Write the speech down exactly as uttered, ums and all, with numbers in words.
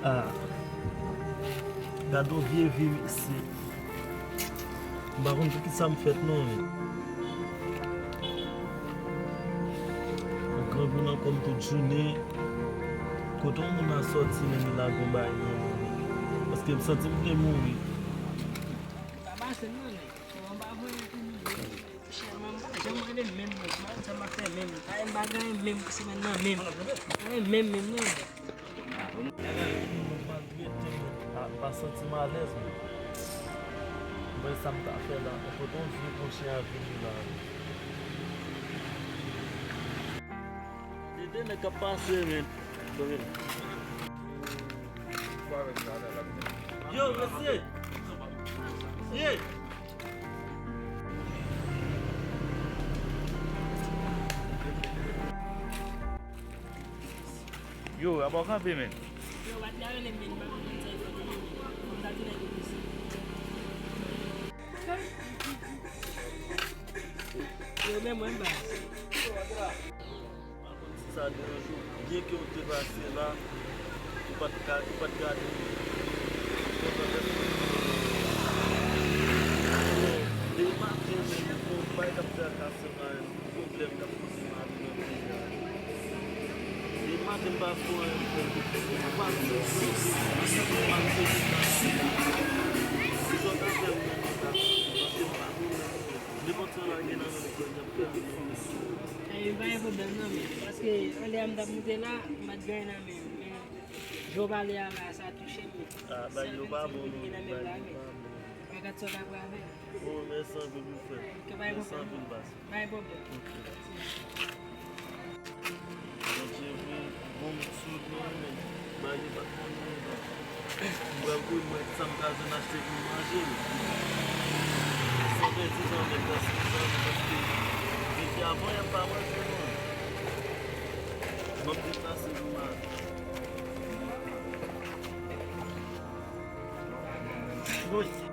Ah, gade yon vye vi, mesye. M pa konn poukisa m fèt non, men. Mwen kanpe nan kò m tout jounen. Kote yon moun a sòti, men li lage yon bagay nan men li. Paske m santi m vle mouri. Pa pase m nan, men. Mwen pa voye pou nou. Chè, mwen pa janm rele menm, mwen. Mwen sa m ap fè menm. Pa yon bagay menm pou semèn nan menm. Pa yon menm, menm, non. Mwen maltrete mwen, pa, pa santi m alèz mwen. Mwen sa m ta fè la, enpòtan vye pwochen a vini la. Tande nèg k ap pase, men. Yo, mesye! Ye! Yo, apa w kanpe, men? Yo, bat la rele men, m pa konn sa l fè. Konn sa l di nèg yo. Yo, men mwen, baz. M pa konn si sa deranje w, byen ke w te pase la, ou pa t ka, ou pa t gade m. M kontan dèske w vini. Depi maten, men, m gon bagay k ap trakase m la, yon pwoblèm k ap poze m ale nan peyi a. Depi maten, m pa fè anyen, m fè, m pa fè, m pa fè, m pa fè. Si sa w ta fè m nan kontak, paske m pa konnen. Nenpòt sa w lage nan men m, frè m, y ap fè l. Ebyen, pa gen pwoblèm non, men. Paske anlè a m t ap moute la, m pa t gen anyen nan men m. Men, jan w pale a la, sa touche m. Ah, bagay yo pa bon non, bagay yo pa bon. Mwen gad sa w ta pral fè. Oh, mèsi anpil wi, frè. Mèsi anpil, baz. Pa gen pwoblèm. Ok. Bondye vre, bon, m sot mwen menm. Bagay yo pa t bon non, men. M pral kouri m wè sa m ka jwenn achte pou m manje. San pèdi tan menm, paske, paske depi avan yè m pa manje non. Ban m deplase pou m ale. Woy!